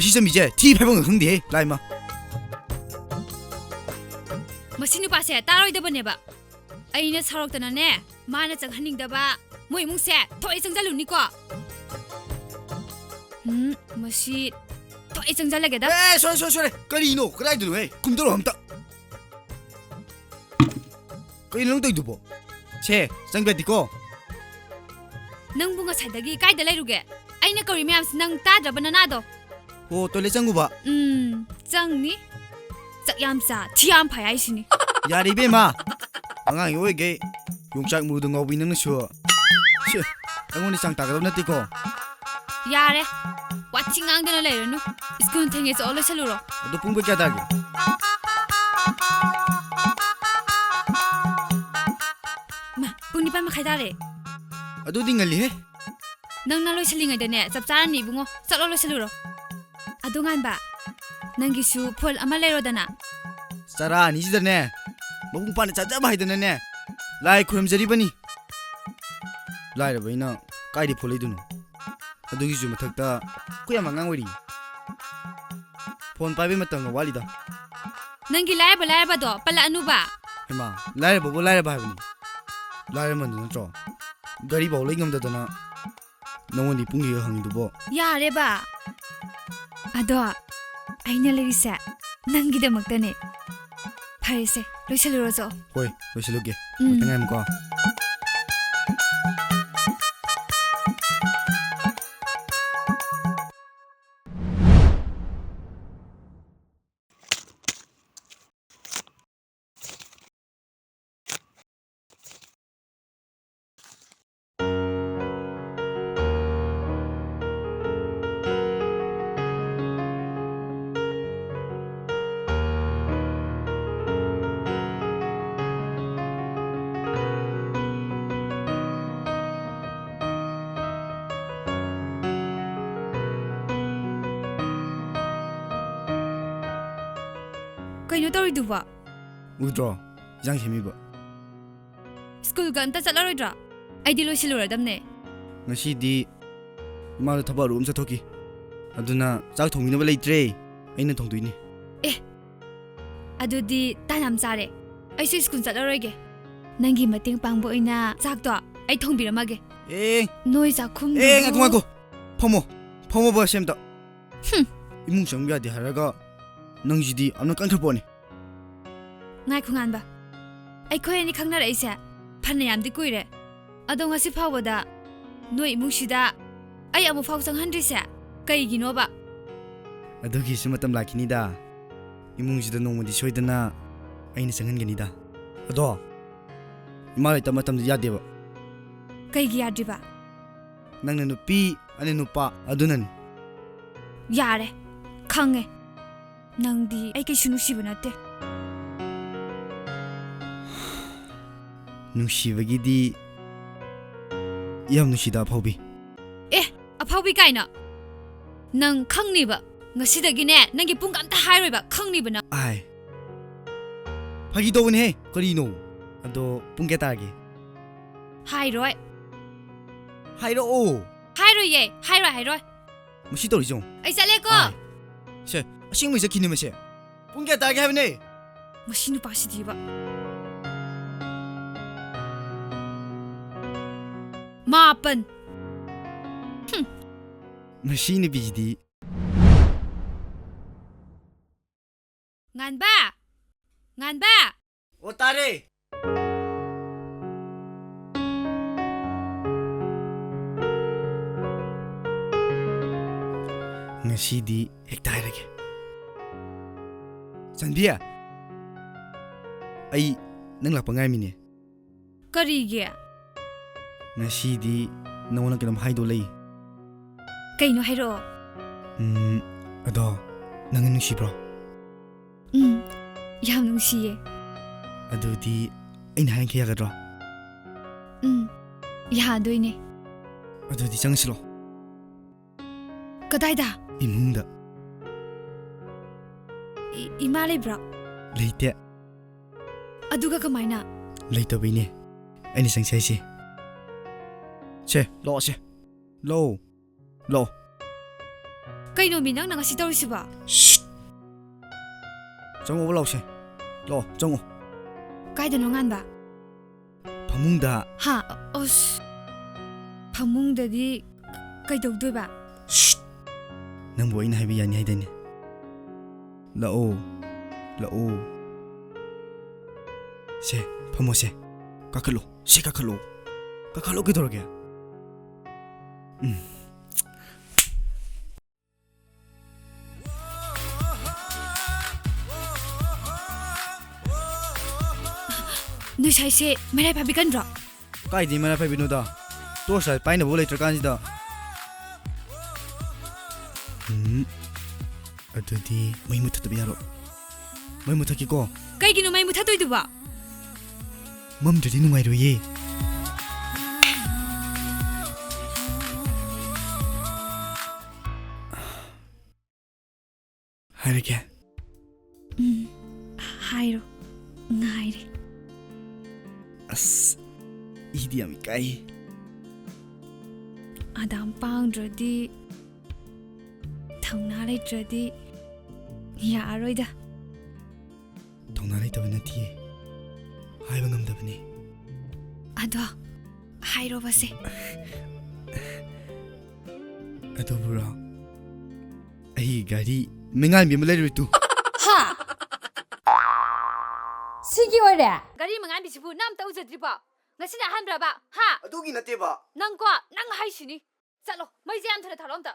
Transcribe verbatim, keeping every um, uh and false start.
ꯁꯤ ꯆꯝꯕꯤꯁꯦ ꯊꯤ ꯐꯥꯏꯕꯝꯒ ꯈꯪꯗꯦꯍꯦ, ꯂꯥꯏꯃ꯫ ꯃꯁꯤ ꯅꯨꯄꯥꯁꯦ ꯇꯥꯔꯣꯏꯗꯕꯅꯦꯕ꯫ ꯑꯩꯅ ꯁꯥꯎꯔꯛꯇꯅꯅꯦ, ꯃꯥꯅ ꯆꯪꯍꯟꯅꯤꯡꯗꯕ ꯃꯣꯏ ꯏꯃꯨꯡꯁꯦ ꯊꯣꯛꯑꯦ ꯆꯪꯖꯜꯂꯨꯅꯤꯀꯣ꯫ ꯎꯝ, ꯃꯁꯤ ꯊꯣꯛꯑꯦ ꯆꯪꯖꯜꯂꯒꯦꯗ꯫ ꯑꯦ, ꯁꯣꯔꯦ, ꯁꯣꯔꯦ, ꯁꯣꯔꯦ꯫ ꯀꯔꯤꯅꯣ? ꯀꯗꯥꯏꯗꯅꯣ ꯍꯦ? ꯀꯨꯝꯊꯔꯛꯑꯣ ꯑꯝꯇ꯫ ꯀꯩꯅꯣ ꯅꯪ ꯇꯧꯔꯤꯗꯨꯕꯣ? ꯁꯦ, ꯆꯪꯗ꯭ꯔꯗꯤꯀꯣ꯫ ꯅꯪꯕꯨ ꯉꯁꯥꯏꯗꯒꯤ ꯀꯥꯏꯗ ꯂꯩꯔꯨꯒꯦ? ꯑꯩꯅ ꯀꯧꯔꯤ ꯃꯌꯥꯝꯁꯤ ꯅꯪ ꯇꯥꯗ꯭ꯔꯕ ꯅꯅꯥꯗꯣ? ꯑꯣ, ꯇꯣꯏꯂꯦꯠ ꯆꯪꯉꯨꯕ? ꯎꯝ, ꯆꯪꯅꯤ꯫ ꯆꯥꯛ ꯌꯥꯝ ꯆꯥ, ꯊꯤ ꯌꯥꯝ ꯐꯥꯏ ꯍꯥꯏꯁꯤꯅꯤ꯫ ꯌꯥꯔꯦ ꯏꯕꯦꯝꯃ, ꯑꯉꯥꯡ ꯑꯣꯏꯈꯩ ꯌꯣꯡꯆꯥꯛ ꯃꯔꯨꯗ ꯉꯥꯎꯕꯤ ꯅꯪꯅꯁꯨ꯫ ꯁꯤ, ꯑꯩꯉꯣꯟꯗ ꯆꯥꯡ ꯇꯥꯒꯗꯕ ꯅꯠꯇꯦꯀꯣ꯫ ꯌꯥꯔꯦ, ꯋꯥꯊꯤ ꯉꯥꯡꯗꯅ ꯂꯩꯔꯅꯨ꯫ ꯁ꯭ꯀꯨꯜ ꯊꯦꯡꯉꯦ, ꯆꯠꯂꯣ, ꯂꯣꯏꯁꯜꯂꯨꯔꯣ꯫ ꯑꯗꯣ ꯄꯨꯡ ꯀꯌꯥ ꯇꯥꯒꯦ? ꯃꯥ, ꯄꯨꯡ ꯅꯤꯄꯥꯟ ꯃꯈꯥꯏ ꯇꯥꯔꯦ꯫ ꯑꯗꯨꯗꯤ ꯉꯜꯂꯤꯍꯦ꯫ ꯅꯪꯅ ꯂꯣꯏꯁꯤꯜꯂꯤꯉꯩꯗꯅꯦ, ꯆꯞ ꯆꯥꯔꯅꯤ ꯏꯕꯨꯡꯉꯣ꯫ ꯆꯠꯂꯣ, ꯂꯣꯏꯁꯤꯜꯂꯨꯔꯣ꯫ ꯑꯗꯨ ꯉꯥꯟꯕ, ꯅꯪꯒꯤꯁꯨ ꯐꯣꯟ ꯑꯃ ꯂꯩꯔꯣꯗꯅ꯫ ꯆꯔꯥ ꯑꯅꯤꯁꯤꯗꯅꯦ, ꯃꯄꯨꯡ ꯐꯥꯅ ꯆꯥꯖꯕ ꯍꯥꯏꯗꯅꯅꯦ, ꯂꯥꯏ ꯈꯨꯔꯨꯝꯖꯔꯤꯕꯅꯤ꯫ ꯂꯥꯏꯔꯕ ꯑꯩꯅ ꯀꯥꯏꯗꯩ ꯐꯣꯟ ꯂꯩꯗꯣꯏꯅꯣ? ꯑꯗꯨꯒꯤꯁꯨ ꯃꯊꯛꯇ ꯑꯩꯈꯣꯏ ꯌꯥꯝ ꯑꯉꯥꯡ ꯑꯣꯏꯔꯤ꯫ ꯐꯣꯟ ꯄꯥꯏꯕꯩ ꯃꯇꯝꯒ ꯋꯥꯠꯂꯤꯗ꯫ ꯅꯪꯒꯤ ꯂꯥꯏꯔꯕ ꯂꯥꯏꯔꯕꯗꯣ ꯄꯜꯂꯛꯑꯅꯨꯕ꯫ ꯍꯩꯃꯥ, ꯂꯥꯏꯔꯕꯕꯨ ꯂꯥꯏꯔꯕ ꯍꯥꯏꯕꯅꯤ꯫ ꯂꯥꯏꯔꯃꯟꯗꯨ ꯅꯠꯇ꯭ꯔꯣ? ꯒꯥꯔꯤꯐꯥꯎ ꯂꯩ ꯉꯝꯗꯗꯅ ꯅꯉꯣꯟꯗꯤ ꯄꯨꯡ ꯀꯌꯥ ꯍꯪꯉꯤꯗꯨꯕꯣ? ꯌꯥꯔꯦꯕ꯫ ꯑꯗꯣ ꯑꯩꯅ ꯂꯩꯔꯤꯁꯦ ꯅꯪꯒꯤꯗꯃꯛꯇꯅꯦ꯫ ꯐꯔꯦꯁꯦ, ꯂꯣꯏꯁꯤꯜꯂꯨꯔꯣ ꯆꯣ꯫ ꯍꯣꯏ, ꯂꯣꯏꯁꯤꯜꯂꯨꯒꯦ꯫ ꯎꯝ꯫ ꯉꯥꯛꯇꯪ ꯉꯥꯏꯔꯝꯃꯨꯀꯣ꯫ ꯀꯩꯅꯣ ꯇꯧꯔꯤꯗꯨꯕꯣ? ꯎꯗ꯭ꯔꯣ? ꯏꯟꯖꯥꯡ ꯁꯦꯝꯃꯤꯕ꯫ ꯁ꯭ꯀꯨꯜꯒ ꯑꯝꯇ ꯆꯠꯂꯔꯣꯏꯗ꯭ꯔꯣ? ꯑꯩꯗꯤ ꯂꯣꯏꯁꯤꯜꯂꯨꯔꯗꯝꯅꯦ꯫ ꯉꯁꯤꯗꯤ ꯏꯃꯥꯗꯣ ꯊꯕꯛ ꯑꯔꯨꯕ ꯑꯃ ꯆꯠꯊꯣꯛꯈꯤ꯫ ꯑꯗꯨꯅ ꯆꯥꯛ ꯊꯣꯡꯕꯤꯅꯕ ꯂꯩꯇ꯭ꯔꯦ꯫ ꯑꯩꯅ ꯊꯣꯡꯗꯣꯏꯅꯤ꯫ ꯑꯦ, ꯑꯗꯨꯗꯤ ꯇꯥꯟ ꯌꯥꯝ ꯆꯥꯔꯦ꯫ ꯑꯩꯁꯨ ꯁ꯭ꯀꯨꯜ ꯆꯠꯂꯔꯣꯏꯒꯦ꯫ ꯅꯪꯒꯤ ꯃꯇꯦꯡ ꯄꯥꯡꯕ ꯑꯣꯏꯅ ꯆꯥꯛꯇꯣ ꯑꯩ ꯊꯣꯡꯕꯤꯔꯝꯃꯒꯦ꯫ ꯑꯦ, ꯅꯣꯏ ꯆꯥꯛꯈꯨꯝꯗꯨꯕꯨ ꯑꯦ, ꯉꯥꯏꯈꯣ, ꯉꯥꯏꯈꯣ꯫ ꯐꯝꯃꯣ, ꯐꯝꯃꯣ, ꯕꯁ ꯑꯝꯇ꯫ ꯍꯨꯝ꯫ ꯏꯃꯨꯡ ꯆꯪꯕ ꯌꯥꯗꯦ ꯍꯥꯏꯔꯒ ꯅꯪꯁꯤꯗꯤ ꯌꯥꯝꯅ ꯀꯟꯈ꯭ꯔ ꯄꯣꯠꯅꯤ꯫ ꯉꯥꯏꯈꯣ, ꯉꯥꯟꯕ꯫ ꯑꯩꯈꯣꯏ ꯑꯅꯤ ꯈꯪꯅꯔꯛꯏꯁꯦ ꯐꯅꯌꯥꯝꯗꯤ ꯀꯨꯏꯔꯦ꯫ ꯑꯗꯣ ꯉꯁꯤ ꯐꯥꯎꯕꯗ ꯅꯣꯏ ꯏꯃꯨꯡꯁꯤꯗ ꯑꯩ ꯑꯃꯨꯛ ꯐꯥꯎ ꯆꯪꯍꯟꯗ꯭ꯔꯤꯁꯦ ꯀꯩꯒꯤꯅꯣꯕ? ꯑꯗꯨꯒꯤꯁꯨ ꯃꯇꯝ ꯂꯥꯛꯈꯤꯅꯤꯗ꯫ ꯏꯃꯨꯡꯁꯤꯗ ꯅꯣꯡꯃꯗꯤ ꯁꯣꯏꯗꯅ ꯑꯩꯅ ꯆꯪꯍꯟꯒꯅꯤꯗ꯫ ꯑꯗꯣ ꯏꯃꯥ ꯂꯩꯇꯕ ꯃꯇꯝꯗ ꯌꯥꯗꯦꯕ꯫ ꯀꯩꯒꯤ ꯌꯥꯗ꯭ꯔꯤꯕ? ꯅꯪꯅ ꯅꯨꯄꯤ, ꯑꯩꯅ ꯅꯨꯄꯥ, ꯑꯗꯨꯅꯅꯤ꯫ ꯌꯥꯔꯦ, ꯈꯪꯉꯦ꯫ ꯅꯪꯗꯤ ꯑꯩ ꯀꯩꯁꯨ ꯅꯨꯡꯁꯤꯕ ꯅꯠꯇꯦ꯫ ꯅꯨꯡꯁꯤꯕꯒꯤꯗꯤ ꯌꯥꯝ ꯅꯨꯡꯁꯤꯗ, ꯑꯐꯥꯎꯕꯤ꯫ ꯑꯦ, ꯑꯐꯥꯎꯕꯤ ꯀꯥꯏꯅ? ꯅꯪ ꯈꯪꯅꯤꯕ꯫ ꯉꯁꯤꯗꯒꯤꯅꯦ, ꯅꯪꯒꯤ ꯄꯨꯡꯒ ꯑꯝꯇ ꯍꯥꯏꯔꯣꯏꯕ, ꯈꯪꯅꯤꯕ ꯅꯪ꯫ ꯑꯥꯏ꯫ ꯐꯥꯒꯤ ꯇꯧꯕꯅꯦꯍꯦ, ꯀꯔꯤꯅꯣ? ꯑꯗꯣ ꯄꯨꯡ ꯀꯌꯥ ꯇꯥꯔꯒꯦ? ꯍꯥꯏꯔꯣꯏ꯫ ꯍꯥꯏꯔꯛꯑꯣ꯫ ꯍꯥꯏꯔꯣꯏꯌꯦ, ꯍꯥꯏꯔꯣꯏ, ꯍꯥꯏꯔꯣꯏ꯫ ꯃꯁꯤ ꯇꯧꯔꯤꯁꯦ ꯌꯦꯡꯉꯣ꯫ ꯑꯩ ꯆꯠꯂꯦꯀꯣ꯫ ꯑꯥꯏ꯫ ꯁꯦ, ꯑꯁꯦꯡꯕꯩ ꯆꯠꯈꯤꯅꯦ ꯃꯁꯦ꯫ ꯄꯨꯡ ꯀꯌꯥ ꯇꯥꯔꯒꯦ ꯍꯥꯏꯕꯅꯦ? ꯃꯁꯤ ꯅꯨꯄꯥꯁꯤꯗꯤꯕ꯫ ꯃꯥꯄꯟ꯫ ꯍꯨꯝ꯫ ꯃꯁꯤ ꯅꯨꯄꯤꯁꯤꯗꯤ꯫ ꯉꯥꯟꯕ! ꯉꯥꯟꯕ! ꯑꯣ, ꯇꯥꯔꯦ꯫ ꯉꯁꯤꯗꯤ ꯍꯦꯛꯇ ꯍꯥꯏꯔꯒꯦ꯫ ꯆꯟꯕꯤ, ꯑꯩ ꯅꯪ ꯂꯥꯛꯄ ꯉꯥꯏꯃꯤꯅꯦ꯫ ꯀꯔꯤꯒꯤ? ꯉꯁꯤꯗꯤ ꯅꯉꯣꯟꯗ ꯀꯩꯅꯣꯝ ꯍꯥꯏꯗꯧ ꯂꯩ꯫ ꯀꯩꯅꯣ ꯍꯥꯏꯔꯛꯑꯣ꯫ ꯎꯝ, ꯑꯗꯣ ꯅꯪ ꯅꯨꯡꯁꯤꯕ꯭ꯔꯣ? ꯎꯝ, ꯌꯥꯝ ꯅꯨꯡꯁꯤꯌꯦ꯫ ꯑꯗꯨꯗꯤ ꯑꯩꯅ ꯍꯥꯏꯈꯤ ꯌꯥꯒꯗ꯭ꯔꯣ? ꯎꯝ, ꯌꯥꯗꯣꯏꯅꯦ꯫ ꯑꯗꯨꯗꯤ ꯆꯪꯁꯤꯂꯣ꯫ ꯀꯗꯥꯏꯗ? ꯏꯃꯨꯡꯗ꯫ ꯏ-, ꯏꯃꯥ ꯂꯩꯕ꯭ꯔꯣ? ꯂꯩꯇꯦ꯫ ꯑꯗꯨꯒ ꯀꯃꯥꯏꯅ? ꯂꯩꯇꯕꯩꯅꯦ ꯑꯩꯅ ꯆꯪꯁꯦ ꯍꯥꯏꯁꯦ꯫ ꯁꯦ, ꯂꯥꯛꯑꯣ ꯁꯦ꯫ ꯂꯥꯛꯑꯣ꯫ ꯂꯥꯛꯑꯣ꯫ ꯀꯩꯅꯣꯃꯤ ꯅꯪꯅ ꯉꯁꯤ ꯇꯧꯔꯤꯁꯤꯕꯣ? ꯁꯤꯠ! ꯆꯪꯉꯛꯑꯣ ꯂꯥꯎꯁꯦ꯫ ꯂꯥꯛꯑꯣ, ꯆꯪꯉꯣ꯫ ꯀꯥꯏꯗꯅꯣ ꯉꯥꯟꯕ? ꯐꯃꯨꯡꯗ꯫ ꯍꯥ? ꯑꯁ, ꯐꯃꯨꯡꯗꯗꯤ ꯀꯩꯗꯧꯗꯣꯏꯕ? ꯁꯤꯠ! ꯅꯪꯕꯨ ꯑꯩꯅ ꯍꯥꯏꯕ ꯌꯥꯅꯤ ꯍꯥꯏꯗꯥꯏꯅꯦ? ꯂꯥꯛꯑꯣ, ꯂꯥꯛꯑꯣ꯫ ꯁꯦ, ꯐꯝꯃꯣꯁꯦ꯫ ꯀꯥꯈꯠꯂꯣ, ꯁꯦ ꯀꯥꯈꯠꯂꯣ꯫ ꯀꯥꯈꯠꯂꯣ ꯀꯩꯗꯧꯔꯒꯦ? ꯎꯝ꯫ ꯅꯣꯏ ꯁꯥꯏꯁꯦ ꯃꯩꯔꯥꯏ ꯐꯥꯕꯤ ꯀꯟꯗ꯭ꯔꯣ? ꯀꯥꯏꯗꯩ ꯃꯩꯔꯥꯏ ꯐꯥꯕꯤꯅꯣꯗ? Torch light ꯄꯥꯏꯅꯕ ꯂꯩꯇ꯭ꯔꯀꯥꯟꯁꯤꯗ꯫ ꯎꯝ, ꯑꯗꯨꯗꯤ ꯃꯩ ꯃꯨꯊꯠꯇꯕ ꯌꯥꯔꯣꯏ꯫ ꯃꯩ ꯃꯨꯊꯠꯀꯦꯀꯣ꯫ ꯀꯩꯒꯤꯅꯣ ꯃꯩ ꯃꯨꯊꯠꯇꯣꯏꯗꯨꯕꯣ? ꯃꯝꯗ꯭ꯔꯗꯤ ꯅꯨꯡꯉꯥꯏꯔꯣꯏꯌꯦ꯫ ꯍꯥꯏꯔꯒꯦ꯫ ꯎꯝ, ꯍꯥꯏꯔꯣ꯫ ꯉꯥꯏꯔꯦ꯫ ꯑꯁ, ꯏꯗꯤ ꯌꯥꯝ ꯏꯀꯥꯏ꯫ ꯑꯗꯥꯝ ꯄꯥꯡꯗ꯭ꯔꯗꯤ, ꯊꯧꯅꯥ ꯂꯩꯇ꯭ꯔꯗꯤ ꯌꯥꯔꯣꯏꯗ꯫ ꯊꯧꯅꯥ ꯂꯩꯇꯕ ꯅꯠꯇꯤꯌꯦ, ꯍꯥꯏꯕ ꯉꯝꯗꯕꯅꯤ꯫ ꯑꯗꯣ ꯍꯥꯏꯔꯣꯕꯁꯦ꯫ ꯑꯗꯨꯕꯨꯔꯣ, ꯑꯩꯒꯤ ꯒꯥꯔꯤ ꯃꯩꯉꯥꯟꯕꯤ ꯑꯃ ꯂꯩꯔꯨꯔꯦ ꯇꯨ꯫ ꯍꯥ? ꯁꯤꯒꯤ ꯑꯣꯏꯔꯦ? ꯒꯥꯔꯤ ꯃꯉꯥꯟꯕꯤꯁꯤꯕꯨ ꯅꯪ ꯑꯝꯇ ꯎꯖꯗ꯭ꯔꯤꯕꯣ? ꯉꯁꯤꯅ ꯑꯍꯥꯟꯕ꯭ꯔꯕ? ꯍꯥ? ꯑꯗꯨꯒꯤ ꯅꯠꯇꯦꯕ꯫ ꯅꯪꯀꯣ, ꯅꯪ ꯍꯥꯏꯁꯤꯅꯤ꯫ ꯆꯠꯂꯣ, ꯃꯩꯁꯦ ꯌꯥꯝ ꯊꯨꯅ ꯊꯥꯜꯂꯣ ꯑꯝꯇ꯫